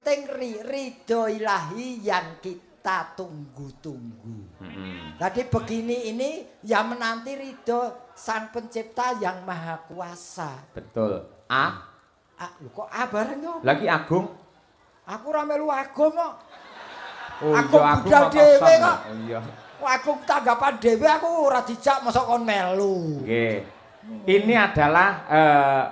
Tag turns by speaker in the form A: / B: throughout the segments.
A: penting ridho ilahi yang kita tunggu-tunggu. Jadi begini ini ya menanti ridho Sang Pencipta yang Maha Kuasa.
B: Betul. A.
A: A lho kok A bareng yo?
B: Lagi Agung.
A: Aku ora melu Agung kok.
B: Oh
A: iya,
B: Agung
A: budal dhewe kok.
B: Oh iya.
A: Agung tanggapan dhewe aku ora dijak mosok kon melu.
B: Nggih. Ini adalah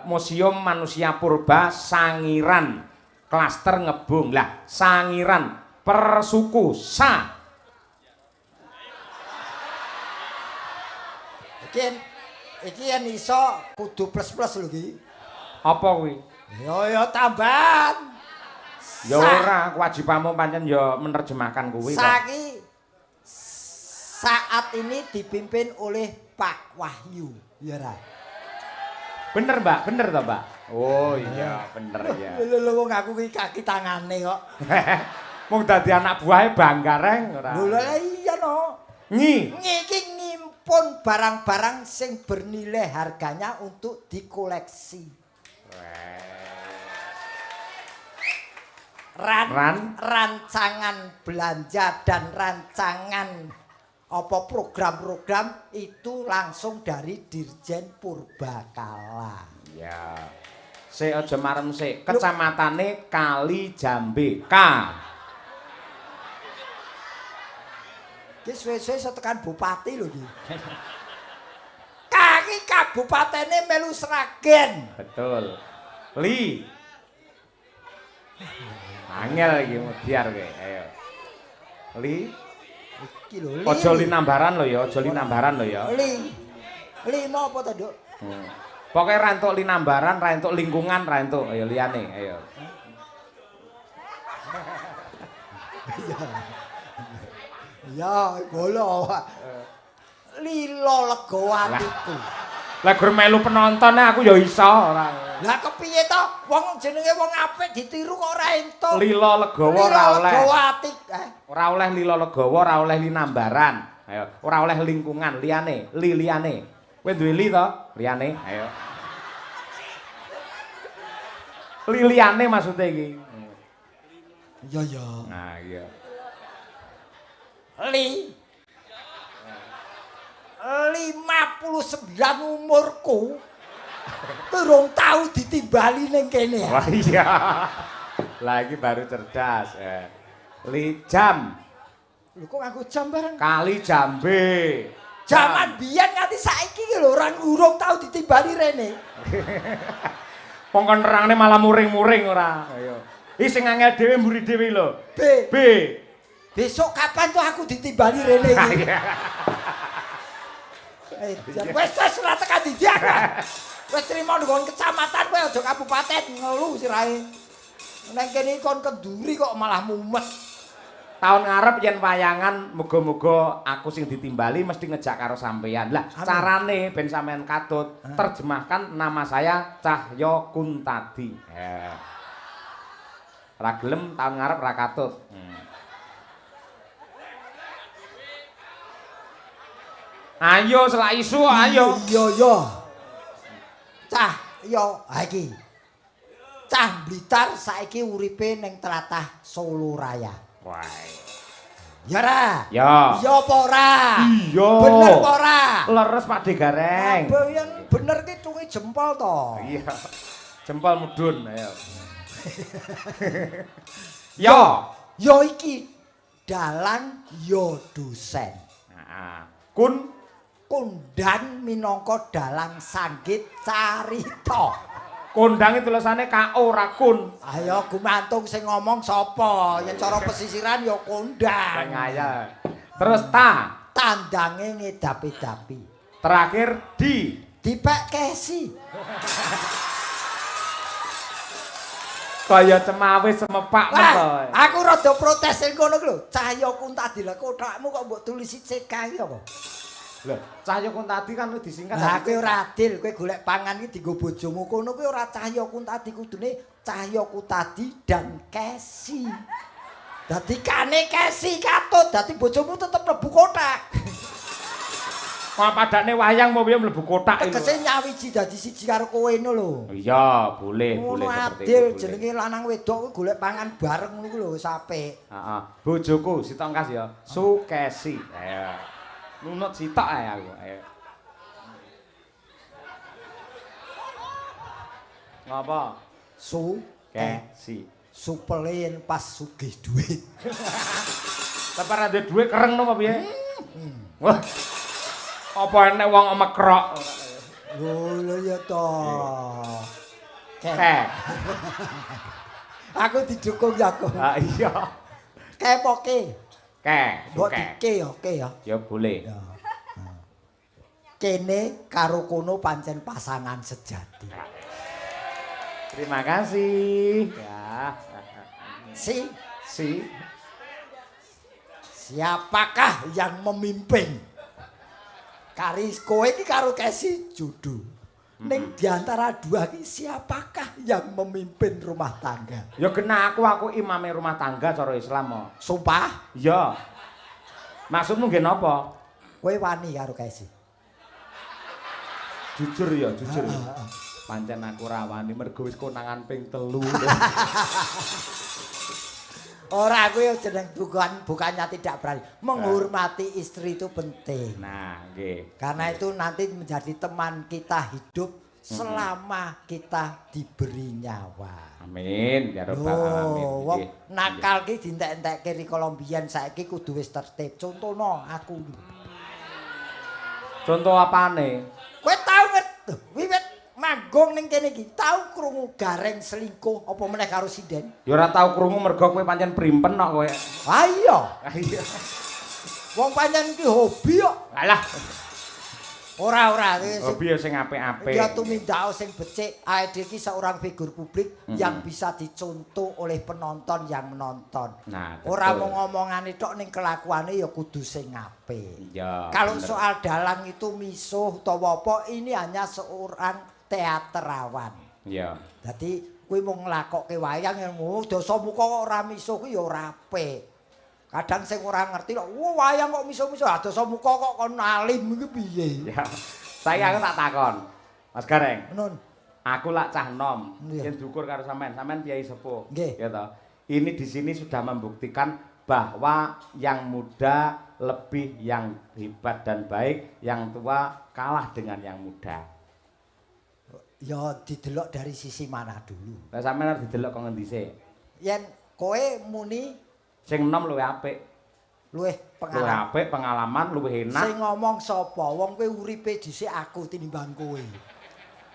B: Museum Manusia Purba Sangiran, klaster Ngebung. Lah, Sangiran per suku Sa.
A: Iki yen iso kudu plus-plus lho iki.
B: Apa kuwi?
A: Ya ya tambahan.
B: Ya ora, kewajibanmu pancen ya menerjemahkan kuwi kok.
A: Saiki saat ini dipimpin oleh Pak Wahyu. Ya ra.
B: Bener, Mbak, bener to, Mbak? Oh iya, bener ya.
A: Lho lho wong aku ki kaki tangane kok.
B: Mung dadi anak buahe bangga reng ora.
A: Lho lha iya no.
B: Nyi.
A: Nyi iki ngimpun barang-barang sing bernilai harganya untuk dikoleksi. Rancangan belanja dan rancangan apa program-program itu langsung dari Dirjen Purbakala.
B: Ya. Sik aja marem sik. Kecamatane Kali Jambe. K.
A: Iki suwe-suwe iso tekan bupati lho iki. K iki kabupatene melu Sragen.
B: Betul. Li. Angel iki mudiar kowe. Ayo. Li.
A: Iki lho, li.
B: Aja linambaran lho ya, aja linambaran lho ya.
A: Li. Lima apa to, Nduk?
B: Pokoke ra entuk linambaran, ra entuk lingkungan, ra entuk. Ayo liyane, ayo.
A: Ya, bolo. Lilo legowo atiku.
B: Lah gur melu penonton aku ya iso ora.
A: Lah kepiye to? Wong jenenge wong apik ditiru kok ora entuk.
B: Lilo legowo ora oleh.
A: Lilo legowo ati.
B: Ora oleh lilo legowo, ora oleh linambaran. Ayo, ora oleh lingkungan liyane, li liyane. Kowe duwe li to? Liyane, ayo. Li liyane maksude iki.
A: Iya ya.
B: Nah, iya.
A: Li 59 umurku durung tau ditimbali ning kene.
B: Wah iya. Lah iki baru cerdas. Li jam.
A: Lho kok nganggo jam bareng?
B: Kali Jambe.
A: Jaman biyen nganti saiki iki lho ora urung tau ditimbali rene.
B: Wong kon nerangne malah muring-muring ora. Ayo. Iki sing angel dhewe mburi dhewe lho.
A: B.
B: B.
A: Besok kapan tuh aku ditimbali rene iki? Wes wes ora tekan ndi aku. Wes trimo nggon kecamatan kowe aja kabupaten ngelu sirahe. Neng kene kon kenduri kok malah mumet.
B: Tahun ngarep yen wayangan muga-muga aku sing ditimbali mesti ngejak karo sampeyan. Lah carane ben sampeyan katut, terjemahkan nama saya Cahyo Kuntadi. Ra gelem tahun ngarep ra katut. Ayo selak isu ayo.
A: Iya iya. Cah yo ha iki. Cah Blitar saiki uripe ning tlatah Solo Raya.
B: Wah.
A: Ya ora?
B: Ya.
A: Iya apa ora?
B: Iya.
A: Bener apa ora?
B: Leres Pak De Gareng.
A: Yen bener ki tungi jempol to.
B: Iya. Jempol mudhun ayo. Yo.
A: Yo iki dalang yo dosen.
B: Heeh. Kun
A: kondang minangka dalang sanggit carita.
B: Kondang itu tulisane KO ora kun.
A: Ayo gumantung sing ngomong sapa? Yen cara pesisiran ya kondang.
B: Ngayal. Terus ta,
A: tandange ngedapi-dapi.
B: Terakhir di
A: dipek kesi.
B: Kaya cemawis semepak to.
A: Aku rada protes sing kono ku lho. Cahyo Kuntadi lha kothakmu kok mbok tulisi CK iki apa?
B: Lho, Cahyo Kuntadi kan disingkat.
A: Lah kowe ora adil, kowe golek pangan iki dienggo bojomu kono kuwi ora Cahyo Kuntadi, kudune Cahyo Kuntadi dan Kesi. Dadi kane Kesi katut, dadi bojomu tetep mlebu kothak.
B: Kok padane wayang mau piye mlebu kotak iki.
A: Tegese nyawiji dadi siji karo kowe ngono lho.
B: Iya, boleh, boleh seperti itu.
A: Jenenge lanang wedok kuwi golek pangan bareng ngono ku lho wis apik.
B: Heeh. Bojoku sitok kas ya, Sukesi. Ayo. Nunut sitok ae aku. Ayo. Ngapa?
A: Sukesi. Supele yen pas sugih dhuwit.
B: Tepan ra duwe dhuwit kereng no apa piye? Wah. Apa enek wong mekrok?
A: Lho lho ya to. Ke. Aku didukung ya aku.
B: Ha iya.
A: Ke apa ke?
B: Ke.
A: Mbok dike ya ke ya.
B: Ya boleh.
A: Ya. Kene karo kono pancen pasangan sejati.
B: Terima kasih. Ya.
A: Si.
B: Si.
A: Siapakah yang memimpin? Kari kowe iki karo Kesi jodoh. Ning diantara dua iki siapakah yang memimpin rumah tangga?
B: Ya kena aku imame rumah tangga cara Islam kok.
A: Sumpah?
B: Iya. Maksudmu nggih napa?
A: Kowe wani karo Kesi?
B: Jujur ya, jujur. Pancen aku ora wani mergo wis konangan ping 3.
A: Ora aku ya jeneng bukannya tidak berani. Menghormati istri itu penting.
B: Nah, nggih.
A: Karena itu nanti menjadi teman kita hidup selama kita diberi nyawa.
B: Amin ya rabbal alamin.
A: Wong nakal ki dientek-entekke rikala mbiyen saiki kudu wis tertib. Contohno aku.
B: Contoh apane?
A: Kowe tau wiwit manggung ning kene iki tau krungu Gareng selingkuh apa meneh karo sinden?
B: Ya ora tau krungu mergo kowe pancen primpen kok kowe.
A: Ha iya.
B: Ha iya.
A: Wong pancen iki hobi kok.
B: Alah.
A: Ora-ora
B: hobi ya sing apik-apik.
A: Ya tumindak sing becik. Awake dhewe iki seorang figur publik yang bisa dicontoh oleh penonton yang menonton.
B: Nah,
A: ora mung ngomongane tok ning kelakuane ya kudu sing apik.
B: Iya.
A: Kalau soal dalang itu misuh utawa apa ini hanya seorang teaterawan.
B: Iya.
A: Dadi kuwi mung nglakokke wayang yang dasa muka kok ora misuh kuwi ya ora apik. Kadang sing ora ngerti kok, "Wah, wayang kok misuh-misuh, ah dasa muka kok kon alim iki piye?"
B: Ya. Saiki aku tak takon. Mas Gareng.
A: Nun.
B: Aku lak cah nom, yen diukur karo sampean, sampean piyai sepuh.
A: Nggih.
B: Ya toh. Ini di sini sudah membuktikan bahwa yang muda lebih yang hebat dan baik, yang tua kalah dengan yang muda.
A: Ya didelok dari sisi mana dulu.
B: Lah sampean arep didelok kok ngendi sik?
A: Yen kowe muni
B: sing enom luwih apik.
A: Luwih pengalaman.
B: Luwih apik, pengalaman luwih enak.
A: Sing ngomong sapa? Wong kowe uripe dhisik aku tinimbang kowe.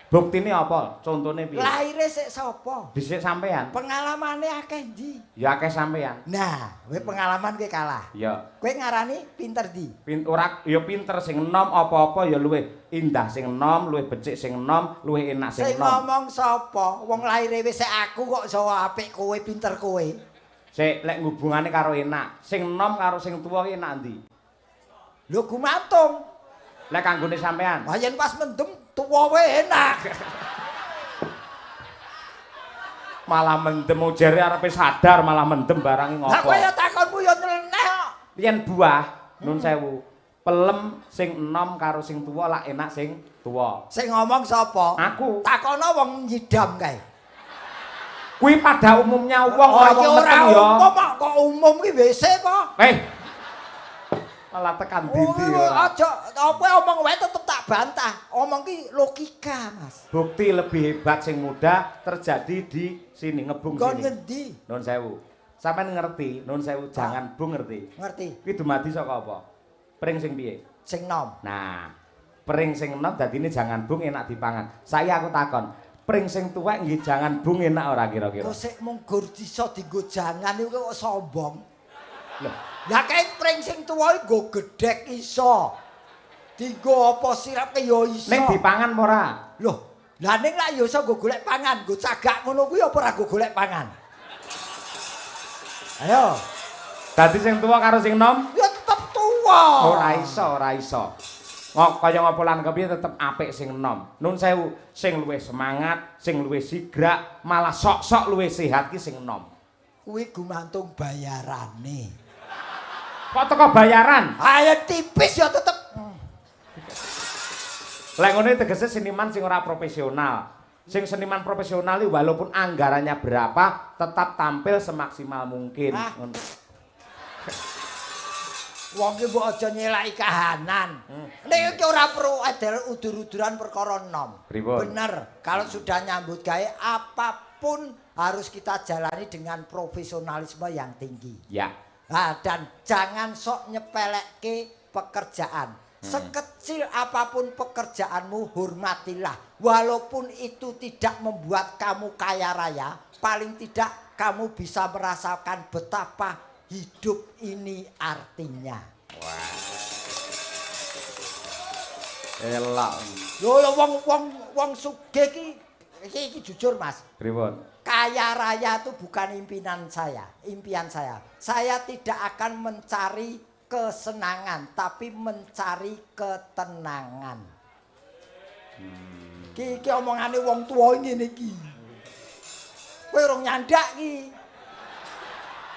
B: Buktine apa? Contone piye?
A: Lahire sik sapa?
B: Dhisik sampean.
A: Pengalamane akeh ndi?
B: Ya akeh sampean.
A: Nah, kowe pengalaman kowe kalah.
B: Ya.
A: Kowe ngarani pinter ndi?
B: Ora ya pinter sing enom apa-apa ya luwih indah sing enom, luwih becik sing enom, luwih enak sing
A: enom. Sing ngomong sapa? Wong lahire wis sik aku kok iso apik kowe pinter kowe.
B: Sik lek hubungane karo enak, sing enom karo sing tuwa ki enak ndi?
A: Lho gumantung.
B: Lek kanggone sampean.
A: Lah yen pas mendem tuwa wae enak.
B: Malah mendem ujere arepe sadar malah mendem barang ngopo.
A: Lah kowe ya takonmu ya nyeleneh kok.
B: Yen buah nun sewu, pelem sing enom karo sing tuwa lak enak sing tuwa.
A: Sing ngomong sapa?
B: Aku.
A: Takono wong nyidam kae.
B: Kuwi pada umumnya wong ora wong meteng ya.
A: Umum kok umum ki WC apa?
B: Malah tekan dindi ora.
A: Aja apa omong wae tetep tak bantah. Omong ki logika, Mas.
B: Bukti lebih hebat sing muda terjadi di sini ngebung
A: sini. Kon ngendi?
B: Nun sewu. Sampeyan ngerti, nun sewu jangan bung ngerti.
A: Ngerti.
B: Kuwi dumadi saka apa? Pring sing piye?
A: Sing nom.
B: Nah, pring sing nom dadine jangan bung enak dipangan. Saiki aku takon, pring sing tuwek nggih jangan bung enak ora kira-kira?
A: Kok sik mung gur iso dienggo jangan iku kok sombong.
B: Lho,
A: lah kae pring sing tuwa iki nggo gedhek iso. Dienggo apa sirapke ya iso.
B: Ning dipangan apa ora?
A: Lho, lah ning lak ya iso nggo golek pangan, nggo cagak ngono kuwi apa ora nggo golek pangan? Ayo.
B: Dadi sing tuwa karo sing nom?
A: Ya tetep tuwa.
B: Ora iso, ora iso. Kok kaya ngopo lan kepiye tetep apik sing enom. Nun sewu, sing luwih semangat, sing luwih sigrak, malah sok-sok luwih sehat ki sing enom.
A: Kuwi gumantung bayarane.
B: Kok teko bayaran?
A: Ayo tipis ya tetep.
B: Lek ngene tegese seniman sing ora profesional. Sing seniman profesional iki walaupun anggarannya berapa tetap tampil semaksimal mungkin.
A: Wong ki mbok aja nyelaki kahanan. Nek iki ora perlu edel udur-uduran perkara enom. Bener, kalau sudah nyambut gawe apapun harus kita jalani dengan profesionalisme yang tinggi.
B: Ya.
A: Nah, dan jangan sok nyepelekke pekerjaan. Sekecil apapun pekerjaanmu, hormatilah. Walaupun itu tidak membuat kamu kaya raya, paling tidak kamu bisa merasakan betapa hidup ini artinya.
B: Wah. Elak.
A: Lho wong sugih iki jujur, Mas.
B: Pripun?
A: Kaya raya itu bukan impian saya, impian saya. Saya tidak akan mencari kesenangan, tapi mencari ketenangan. Iki omongane wong tuwa ngene iki. Kowe urung nyandak iki.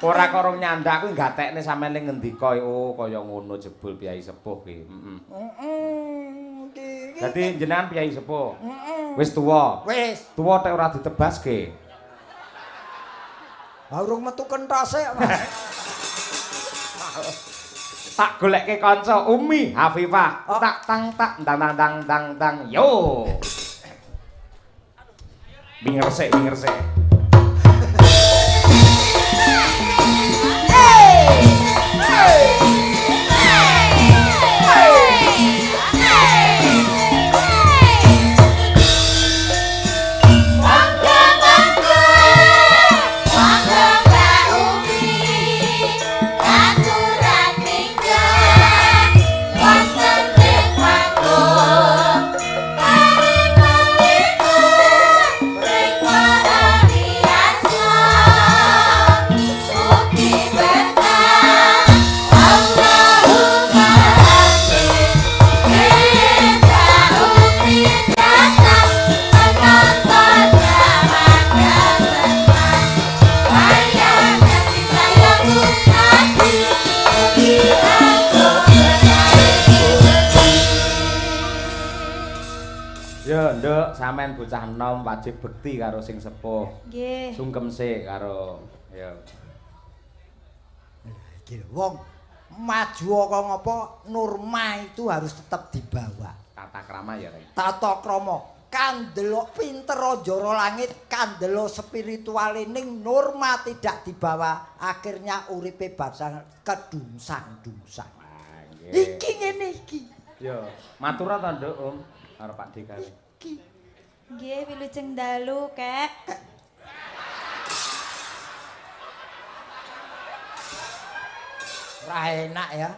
B: Ora kok urung nyandak kuwi gatekne sampean ning ngendika, oh kaya ngono jebul piyai sepuh ki. Heeh.
A: Heeh.
B: Dadi jenengan piyai sepuh. Heeh. Wis tuwa.
A: Wis.
B: Tuwa tek ora ditebaske.
A: Ha urung metu kentose, Mas.
B: Tak golekke kanca Umi Hafifah.
A: Oh.
B: Tak tang tak dang dang dang dang dang yo. Wingersik wingersik. Sampeyan bocah enom wajib bekti karo sing sepuh.
C: Nggih.
B: Sungkem sik karo ya.
A: Iki lho wong maju kok ngopo norma itu harus tetap dibawa.
B: Tata krama ya, Rek.
A: Tata krama. Kandelo pinter njara langit, kandelo spirituale ning norma tidak dibawa, akhirnya uripe bangsa kedungsang-dungsang. Iki ngene iki.
B: Ya, matur ta, Nduk, Om, karo Pak D kae.
A: Iki.
C: Nggih, wilujeng dalu, Kek.
A: Ora enak ya.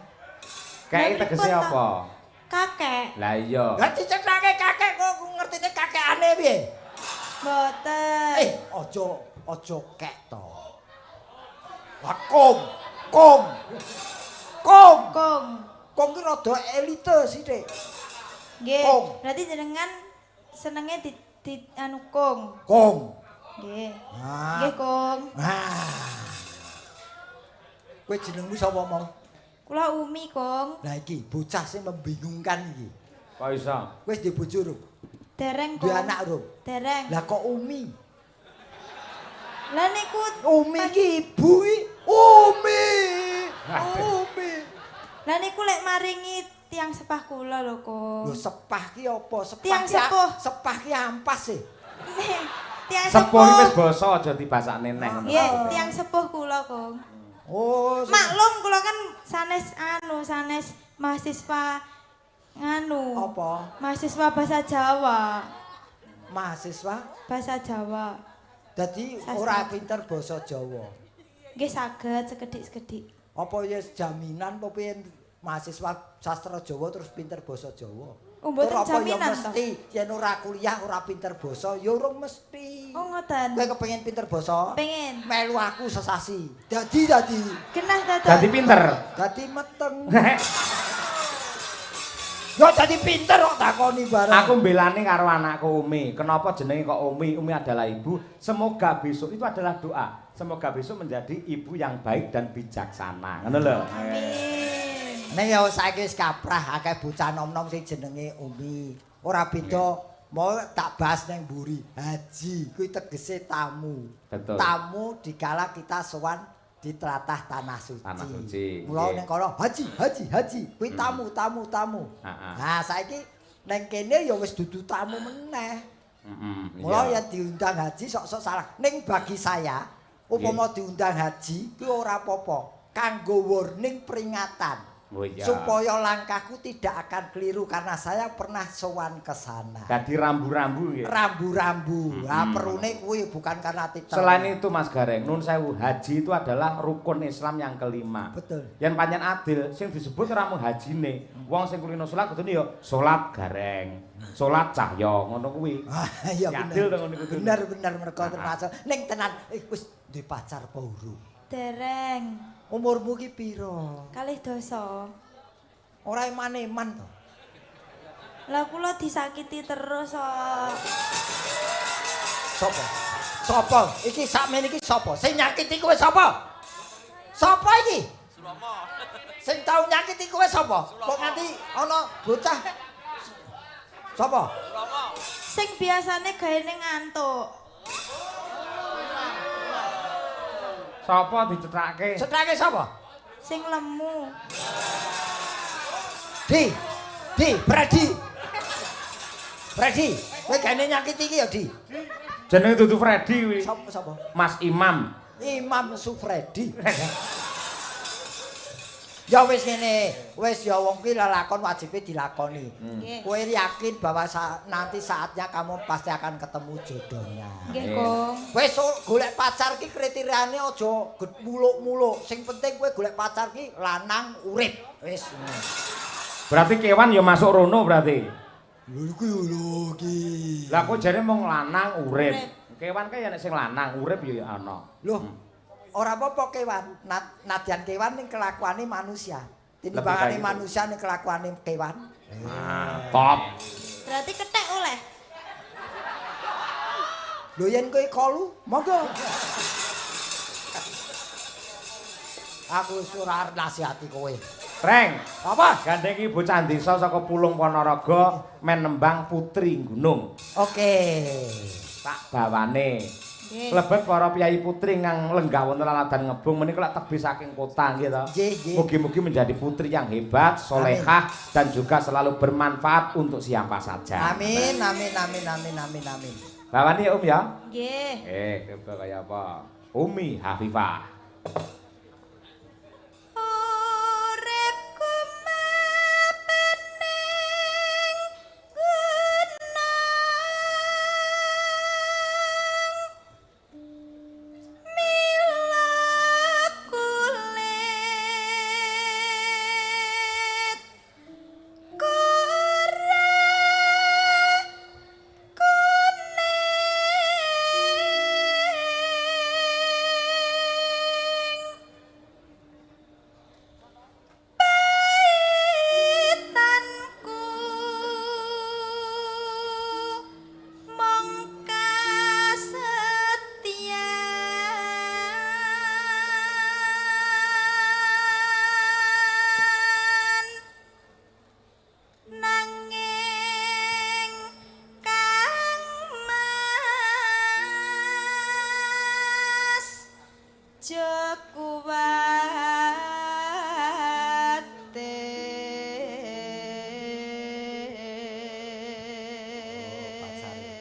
B: Kek tegese apa?
C: Kakek.
B: Lah iya.
A: Lah dicethake kakek kok ngertine kakekane piye?
C: Mboten.
A: Aja aja kek to. Lah kong, kong. Kong.
C: Kong.
A: Kong ki rada elite sithik.
C: Nggih. Berarti jenengan senenge di anu kong.
A: Kong.
C: Nggih. Nggih, Kong.
A: Nah. Kowe jenengmu sapa mau?
C: Kula Umi, Kong.
A: Lah iki bocah sing membingungkan iki.
B: Kok iso?
A: Wis duwe bojo rung?
C: Dereng, Kong.
A: Duwe anak rung?
C: Dereng.
A: Lah kok Umi?
C: Lah niku
A: Umi iki ibu iki. Umi. Umi.
C: Lah niku lek maringi tiang sepah kula lho, Kong.
A: Lho sepah ki apa? Sepah
C: tiang sepuh.
A: Sepah ki ampas e.
C: Tiang
B: sepuh iki wis basa aja dibasakne neh ngono.
C: Nggih, tiang sepuh kula, Kong.
A: Oh,
C: maklum kula kan sanes anu, sanes mahasiswa nganu.
A: Apa?
C: Mahasiswa bahasa Jawa.
A: Mahasiswa
C: bahasa Jawa.
A: Dadi ora pinter basa Jawa.
C: Nggih saged sekedhik-sekedhik.
A: Apa ya jaminan apa piye mahasiswa sastra Jawa terus pinter basa Jawa?
C: Oh, mboten jaminan
A: to. Mesti yen ora kuliah ora pinter basa ya urung mesti.
C: Oh, ngoten.
A: Kowe kepengin pinter basa?
C: Pengen.
A: Melu aku sesasi. Dadi dadi.
C: Genah ta to?
B: Dadi pinter.
A: Dadi meteng. Yo dadi pinter kok takoni bareng.
B: Aku mbelani karo anakku Umi. Kenapa jenenge kok Umi? Umi adalah ibu. Semoga besok itu adalah doa. Semoga besok menjadi ibu yang baik dan bijaksana. Ngono lho.
C: Amin.
A: Nek ya saiki wis kaprah akeh bocah nom-nom sing jenenge Umi. Ora beda mau tak bahas nang mburi. Haji kuwi tegese tamu.
B: Betul.
A: Tamu dikala kita sowan di tlatah tanah suci.
B: Tanah suci.
A: Mula ning kono haji, haji, haji. Kuwi tamu, tamu, tamu. Nah, saiki ning kene ya wis dudu tamu meneh. Mula yen diundang haji sok-sok salah. Ning bagi saya, upama diundang haji kuwi ora apa-apa. Kanggo warning peringatan.
B: Oh, iya.
A: Supaya langkahku tidak akan keliru karena saya pernah sowan ke sana.
B: Dadi rambu-rambu nggih.
A: Rambu-rambu. Ha perune kuwi bukan karena titel.
B: Selain itu Mas Gareng, nun sewu, haji itu adalah rukun Islam yang kelima.
A: Betul.
B: Yen pancen adil, sing disebut ora mung hajine. Wong sing kulino salat kudune ya salat Gareng, salat Cahya ngono kuwi.
A: Ah iya bener.
B: Adil to ngono kuwi.
A: Bener-bener mergo termasuk ning tenan wis duwe pacar apa urung?
C: Dereng.
A: Umurmu ki pira?
C: 12.
A: Ora eman-eman to.
C: Lah kula disakiti terus kok.
A: Sopo? Sopo? Iki sakmene iki sapa? Sing nyakiti kowe sapa? Sapa iki?
D: Suromo.
A: Sing tau nyakiti kowe sapa? Kok nganti ana bocah sapa?
D: Suromo.
C: Sing biasane gaene ngantuk.
B: Sapa dicethake?
A: Cethake sapa?
C: Sing lemu.
A: Di. Di, Predi. Predi, kowe gaene nyakiti iki ya, Di.
B: Jenenge dudu Freddy kuwi.
A: Sapa sapa?
B: Mas Imam.
A: Imam Sufredi. Ya wis ngene, wis ya wong kuwi lelakon wajibe dilakoni. Kowe yakin bahwa nanti saatnya kamu pasti akan ketemu jodohnya.
C: Nggih, Kong.
A: Wis golek pacar ki kriteriane aja muluk-muluk. Sing penting kowe golek pacar ki lanang urip. Wis.
B: Berarti kewan ya masuk rono berarti.
A: Lho kuwi lho ki.
B: Lah kok jare mung lanang urip. Kewan kae ya nek sing lanang urip ya ana.
A: Loh. Ora apa-apa kewan, nadyan kewan ning kelakuane manusia. Tinimbangane manusia ning kelakuane kewan.
B: Ah, top.
C: Berarti kethek oleh.
A: Lho yen kowe kolu, monggo. Aku wis ora arep nasihati kowe.
B: Reng,
A: apa?
B: Gandeng iki bocah desa saka Pulung Ponorogo men nembang Putri Gunung.
A: Oke.
B: Tak bawane. Lebet para piyayi putri kang lenggah wonten laladan ngebung menika lak tebih saking kota nggih to. Mugi-mugi menjadi putri yang hebat, solehah dan juga selalu bermanfaat untuk siapa saja.
A: Amin amin amin amin amin amin.
B: Bawani ya Om ya?
C: Nggih.
B: Coba kaya apa? Umi Hafifah.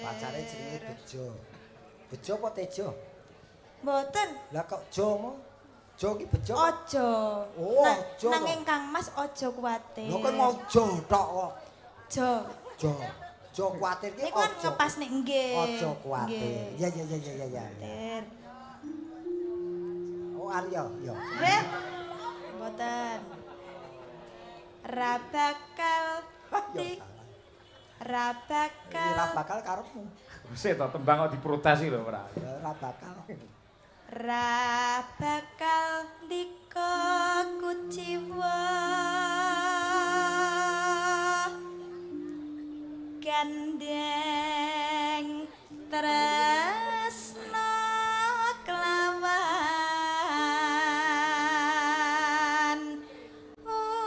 A: Pacare jenenge Bejo. Bejo apa Tejo?
C: Mboten.
A: Lah kok Jo mo? Jo ki Bejo?
C: Aja.
A: Oh, aja.
C: Nanging Kang Mas aja kuwatir.
A: Lho kowe ngojo tok kok.
C: Jo.
A: Jo. Jo kuwatir ki
C: aja. Niku kan ngepas nek nggih.
A: Aja kuwatir. Ya ya ya ya ya. Oh Arya, ya.
C: Nggih. Mboten. Ra bakal ra bakal.
A: Ra bakal karepmu.
B: Wis to tembang kok diprotes iki lho ora.
A: Ra bakal.
C: Ra bakal ndika kuciwa gandeng tresna kelawan umi.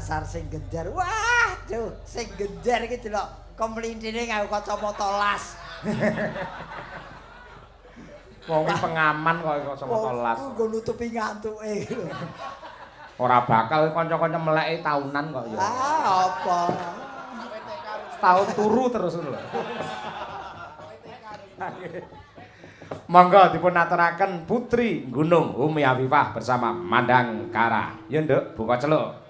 A: Dasar sing genjer. Wah, duh, sing genjer iki delok kemlintine nganggo kacamata las.
B: Wong pengaman kok kacamata las.
A: Nggo nutupi ngantuke lho.
B: Ora bakal kanca-kanca meleke taunan kok ya.
A: Ah, apa?
B: Setahun turu terus lho. Monggo dipun aturaken Putri Gunung Umi Afifah bersama Mandangkara. Ya nduk, buka celuk.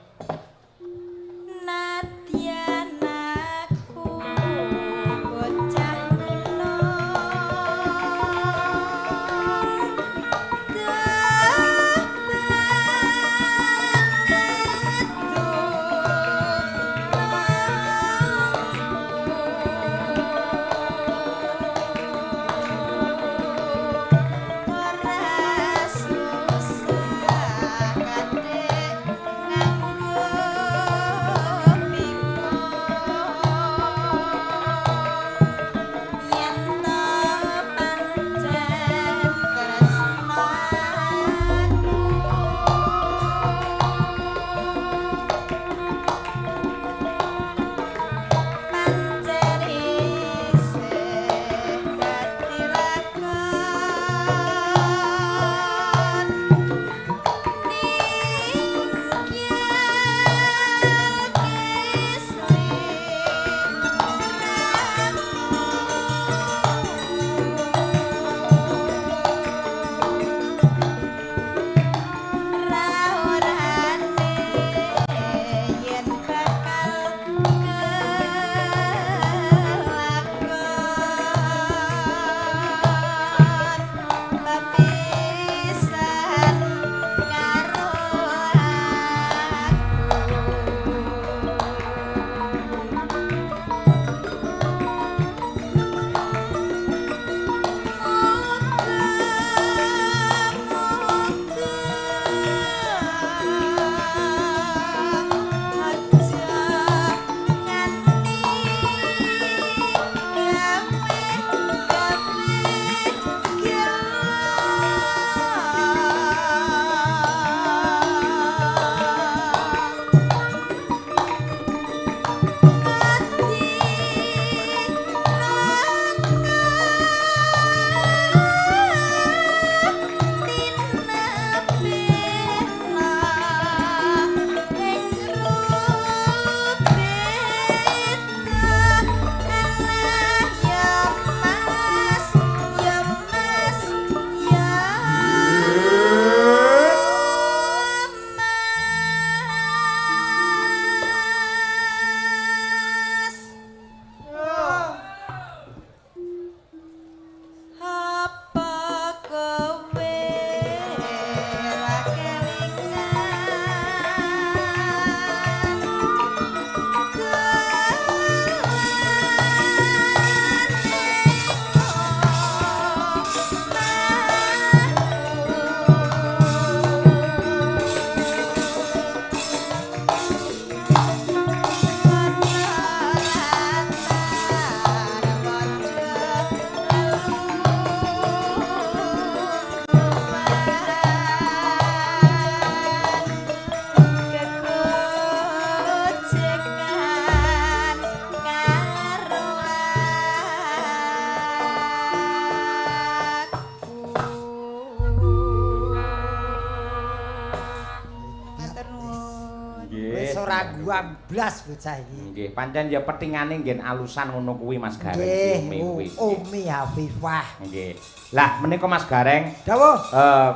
A: Blas bocah iki.
B: Nggih, pancen ya petingane nggih alusan ngono kuwi Mas Gareng.
A: Nggih, Umi Afifah.
B: Nggih. Lah menika Mas Gareng,
A: dawuh.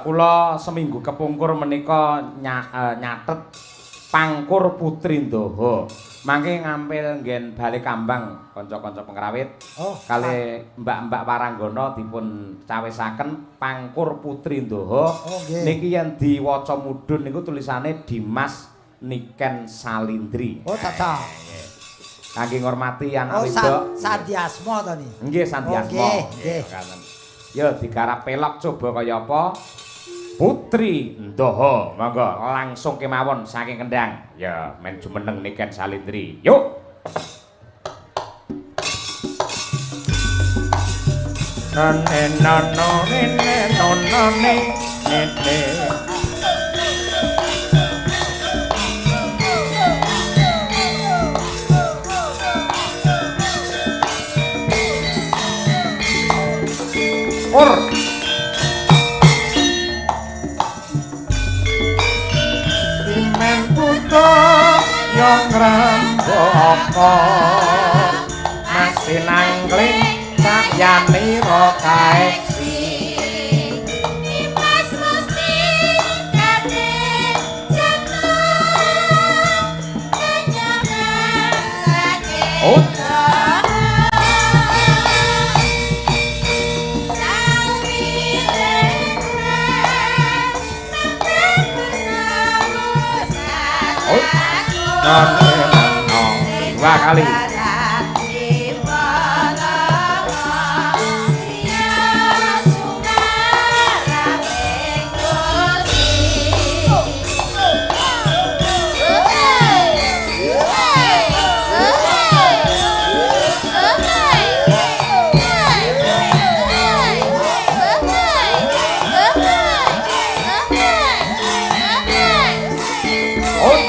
B: Kula seminggu kepungkur menika nyatet Pangkur Putri Ndoho. Mangke ngampil nggen Bale Kambang kanca-kanca pengrawit.
A: Oh,
B: kali mbak-mbak Waranggana dipun cawisaken Pangkur Putri Ndoho.
A: Oh,
B: niki yen diwaca mudhun niku tulisane Dimas Niken Salindri.
A: Oh, cocok.
B: Kangge ngormati anak wedok.
A: Sandiasma to ni?
B: Nggih, Sandiasma.
A: Nggih.
B: Ya digarap pelok coba kaya apa? Putri Ndoho. Monggo langsung kemawon saking Kendang. Ya men jumeneng Niken Salindri. Yuk. Nane nono nene nono ne ne. saka masinangkling cahyanira kaeksi
C: Nimas mustikane jantung kenyaman saking
B: Oh. Dua kali. Oh. Hi.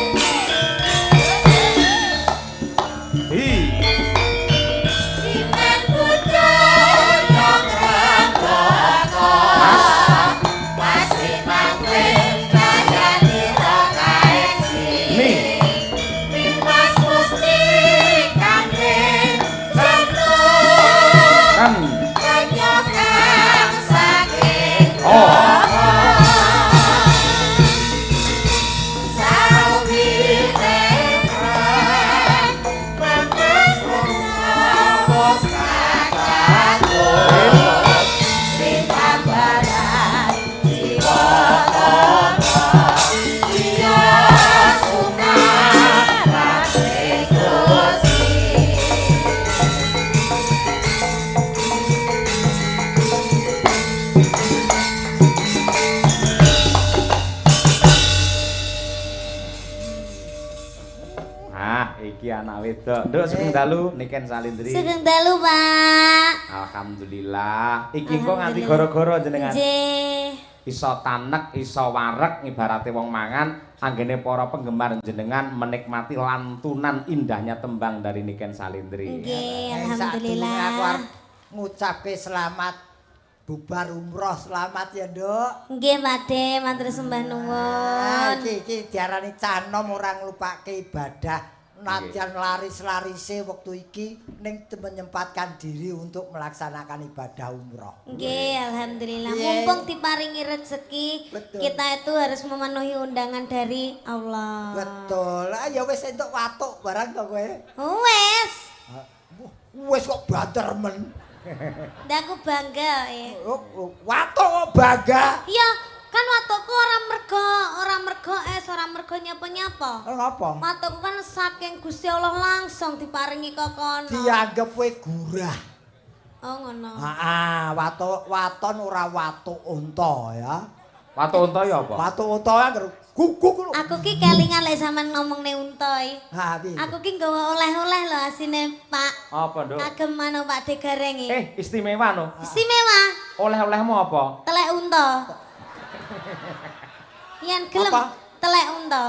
B: Ni. Kan. Oh. Ah, iki anak wedok. Nduk sugeng dalu Niken Salindri.
C: Sugeng dalu, Pak.
B: Alhamdulillah. Iki kok nganti gara-gara jenengan.
C: Nggih.
B: Iso tanek, iso wareg ibarate wong mangan, anggene para penggemar jenengan menikmati lantunan indahnya tembang dari Niken Salindri.
C: Nggih,
A: Sadurunge aku
C: alhamdulillah.
A: arep ngucapke selamat bubar umroh, selamat ya, Nduk.
C: Nggih, Pak De, matur sembah
A: Ah,
C: nuwun.
A: iki iki diarani cah nom ora nglupake ibadah. Nadyan laris-larise wektu iki ning menyempatkan diri untuk melaksanakan ibadah umroh.
C: Nggih, alhamdulillah.
A: Iya.
C: Mumpung diparingi rezeki,
A: Betul.
C: kita itu harus memenuhi undangan dari Allah.
A: Betul. Ah ya wis entuk watuk barang to kowe.
C: Wes,
A: Wis kok banter men.
C: ndak aku bangga ya.
A: Oh, oh, watuk kok bangga.
C: Iya, kan watukku ora mergo es, ora mergo nyapa-nyapa.
A: Ngapa?
C: Watukku kan saking Gusti Allah langsung diparingi kok kono.
A: Dianggep kowe gurah.
C: Oh ngono.
A: Heeh, watuk waton ora watuk unta ya.
B: Watuk unta ya apa?
A: Watuk unta anggere guguk ngono.
C: Aku ki kelingan lek sampean ngomongne unta iki.
A: Ha piye?
C: Aku ki nggawa oleh-oleh lho asine Pak.
B: Apa, Nduk?
C: Kagem anu Pak De Gareng iki.
B: Istimewa no.
C: Istimewa,
B: Oleh-olehmu apa?
C: telek unta. Yen gelem
A: Apa?
C: telek unta.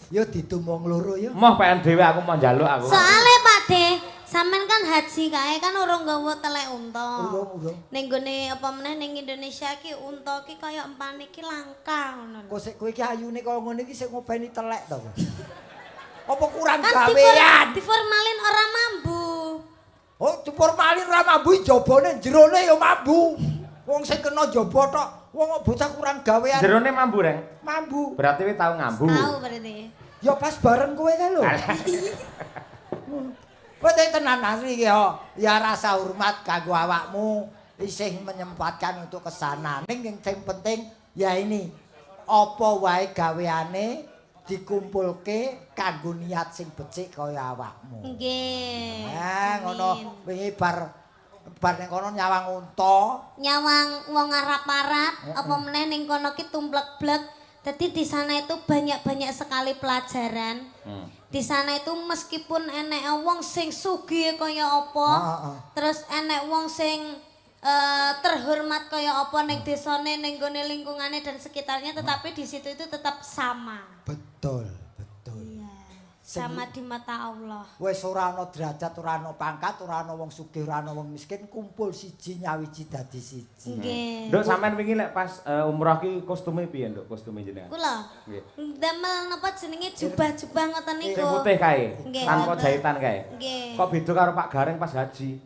A: Ya didum wong loro ya.
B: Moh pengen dhewe aku mau njaluk aku.
C: Soale Pak De, sampean kan haji kae kan urung nggawa telek unta.
A: Urung, urung.
C: Ning gone apa meneh ning Indonesia ki unta ki kaya empane ki langka ngono lho.
A: Kok sik kowe iki ayune kaya ngene iki sik ngopeni telek to kowe. Apa kurang
C: Kan
A: gawean?
C: diformalin ora mambu.
A: Oh, diformalin ora mambu jabone jerone ya mambu. Wong sing kena jaba tok, wong kok bocah kurang gawean
B: Jerone mambu, Reng.
A: mambu.
B: Berarti kowe tau ngambu.
C: Tahu berarti.
A: Ya pas bareng kowe kae lho. Kowe tenan asli iki ya. Ya rasa hormat kanggo awakmu isih menyempatkan untuk ke sana. Ning sing penting ya ini apa wae gaweane dikumpulke kanggo niat sing becik kaya awakmu.
C: Nggih.
A: Nah, ngono
C: Amin.
A: wingi bar ning kono nyawang unta.
C: Nyawang wong Arab-Arab apa meneh ning kono ki tumplek-blek. Dadi di sana itu banyak-banyak sekali pelajaran. Di sana itu meskipun enek wong sing sugih kaya apa, terus enek wong sing terhormat kaya apa ning desane, ning gone lingkungane dan sekitarnya, tetapi di situ itu tetap sama.
A: Betul, betul.
C: Iya. Sama di mata Allah.
A: Wis ora ana derajat, ora ana pangkat, ora ana wong sugih, ora ana wong miskin, kumpul siji nyawiji dadi siji.
C: Nggih.
B: Nduk sampean wingi lek pas umroh ki kostume piye, Nduk? Kostume jenengan?
C: Kula.
B: Nggih.
C: Ndamel napa jenenge jubah-jubah ngoten niku.
B: Sing putih kae, tanpa jahitan kae.
C: Nggih.
B: Kok beda karo Pak Gareng pas haji?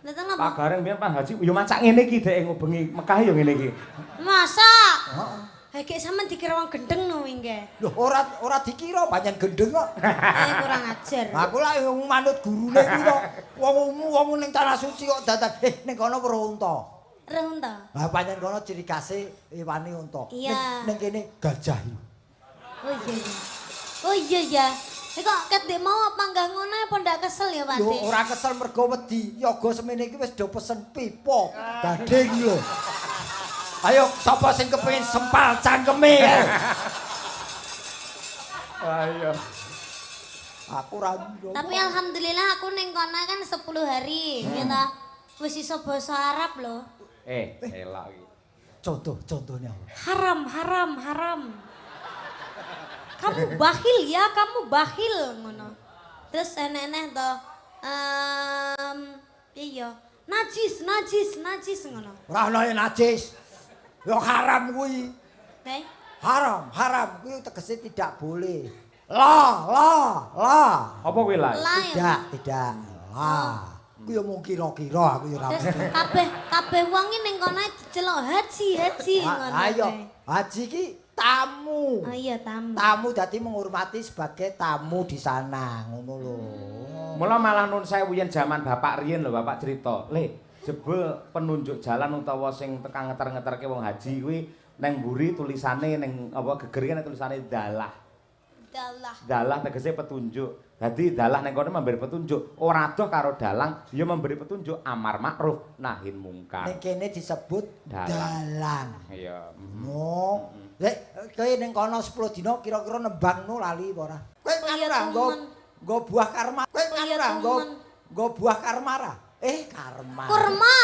C: Lha napa?
B: Pak Gareng biyen pas haji yo macak ngene iki dhek ngubengi Mekah yo ngene iki.
C: Masa? Heeh. Heh, sampean dikira wong gendeng no wingi.
A: Lho, ora dikira pancen gendeng kok.
C: Kurang ajar.
A: Aku lak manut gurune kuwi to. Wong ning tanah suci kok dadak ning kono weruh unta.
C: Weruh unta.
A: Lah pancen kono ciri khase iwane unta. Ning kene gajah.
C: Oh iya. Oh iya ya. Kok ket ndek mau apa enggak ngono apa ndak kesel ya, Pak?
A: Yo ora kesel mergo wedi. Yoga semene iki wis do pesen pipa gading lho. Ayo sapa sing kepengin sempal cangkeme?
B: Ayo.
A: Aku ora.
C: Tapi alhamdulillah aku ning kono kan 10 hari, ya ta. Wis iso basa Arab lho.
B: Elok iki.
A: Contoh-contohnya.
C: Haram, haram, haram. Kamu bakhil ya, kamu bakhil ngono. Terus enek-enek to. Iya. Najis, najis, najis ngono.
A: Ora ono najis. Yo haram kuwi. Haram, haram kuwi tegese tidak boleh. La, la, la.
B: Apa kuwi la?
A: Tidak, tidak. La. Kuwi yo mung kira-kira aku yo ora ngerti.
C: Kabeh kabeh wong iki ning kono diceluk haji, haji ngono.
A: Ayo, haji ki tamu.
C: Oh iya, tamu.
A: Tamu dadi menghormati sebagai tamu di sana, ngono lho.
B: Mula malah nun sewu yen jaman bapak riyen lho, bapak cerita. Le, jebul penunjuk jalan utawa sing tekan ngeter-ngeterke wong haji kuwi neng mburi tulisane neng apa geger ki tulisane dalah.
C: Dalah.
B: Dalah tegese petunjuk. Dadi dalah neng kono memberi petunjuk, ora adoh karo dalang ya memberi petunjuk amar makruf nahi mungkar.
A: Ning kene disebut dalang.
B: Iya.
A: No. Lek kowe ning kono 10 dina kira-kira nembangno lali apa ora? Kowe ora nggo buah karma. Kowe ora nggo buah karma ra? Karma.
C: Kurma.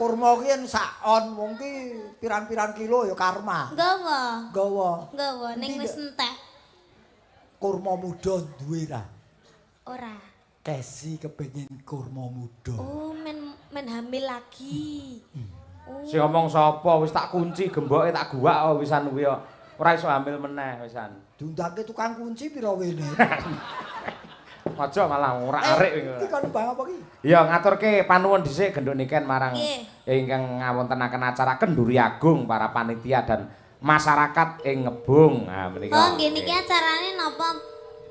A: Kurma ki yen sak on wong ki pirang-pirang kilo ya karma.
C: Nggawa.
A: Nggawa.
C: Nggawa ning wis entek.
A: Kurma muda duwe ra?
C: Ora.
A: Kesi kepengin kurma muda.
C: Oh, men hamil lagi. Oh.
B: Sing ngomong sapa wis tak kunci gemboke tak guwak wisan kuwi ora iso hamil meneh wisan.
A: Diundangke tukang kunci pira wene?
B: Aja malah ora arik wingi.
A: Iki kon bang apa ki?
B: Ya ngaturke panuwun dhisik genduk niken marang ingkang ngawontenaken acara Kenduri Agung para panitia dan masyarakat ing Ngebung. Ha menika.
C: Oh nggih niki acarane napa?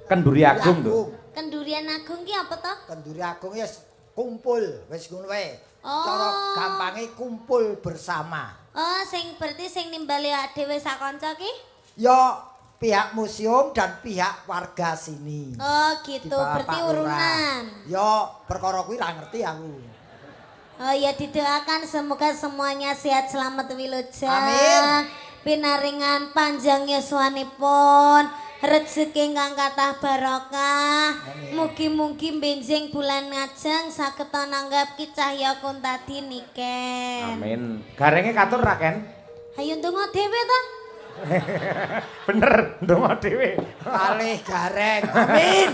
B: Kenduri Agung lho.
C: Kendurian Agung ki apa to?
A: Kenduri Agung ya kumpul wis ngono wae.
C: Oh.
A: Cara gampange kumpul bersama.
C: Oh sing berarti sing nimbali dhewe sak kanca ki?
A: Ya pihak museum dan pihak warga sini.
C: Oh gitu, berarti urunan.
A: Ya perkara kuwi ra ngerti aku.
C: Oh ya didoakan semoga semuanya sehat selamat wilujeng.
A: Amin.
C: Pinaringan panjang yuswanipun, rezeki ingkang kathah barokah. Mugi-mugi benjing bulan ngajeng saged nanggap Ki Cahya Kuntadi niken.
B: Amin. Garenge katur ra Ken?
C: Hayo ndonga dhewe to.
B: Bener, ndonga dhewe.
A: Kalih gareng. Amin.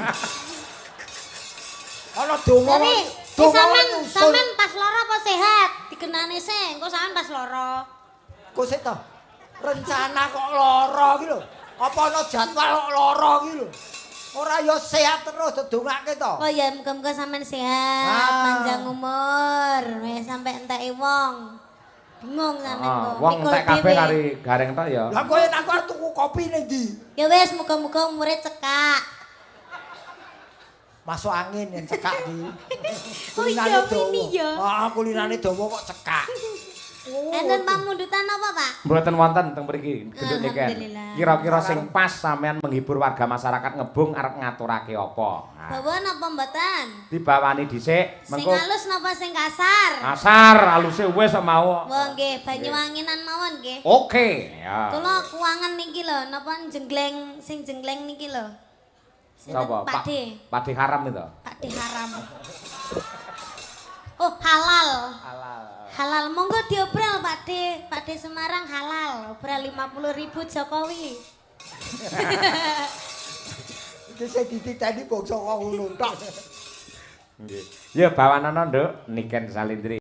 A: Ana donga.
C: Sampeyan pas lara apa sehat? Digenane sih, engko sampeyan pas lara.
A: Kok sik to? Rencana kok lara iki lho. Apa ana jadwal kok lara iki lho. Ora ya sehat terus didongake to.
C: Oh ya muga-muga sampeyan sehat, panjang umur, wis sampe enteke wong. Bingung sampean kok.
B: Wong entek kabeh kari gareng tok ya.
A: Lah kowe aku arep tuku kopi ning ndi?
C: Ya wis muga-muga umure cekak.
A: Masuk angin yen cekak iki.
C: Oh iya ini ya.
A: Heeh, kulinane dawa kok cekak.
C: Enten pamundutan apa, Pak?
B: Mboten wonten teng mriki, genduk niken. Kira-kira sing pas sampean menghibur warga masyarakat Ngebung arep ngaturake apa?
C: Bawa napa mboten?
B: Dibawani dhisik,
C: mengko. Sing halus napa sing kasar?
B: Kasar, haluse wis mau.
C: Wah nggih, Banyuwanginan mawon nggih.
B: Oke, ya.
C: Kula kuwangen niki lho, napa jenggleng sing jenggleng niki lho.
B: Sapa?
C: Pak De.
B: Pak De haram itu.
C: Pak De haram. Oh, halal.
B: Halal.
C: Halal monggo diobral Pak De. Pak De Semarang halal. Obral 50.000 Jokowi.
A: Iki sing dititeni bangsa kok ngono tok.
B: Nggih. Ya bawanana, Nduk, Niken Salindri.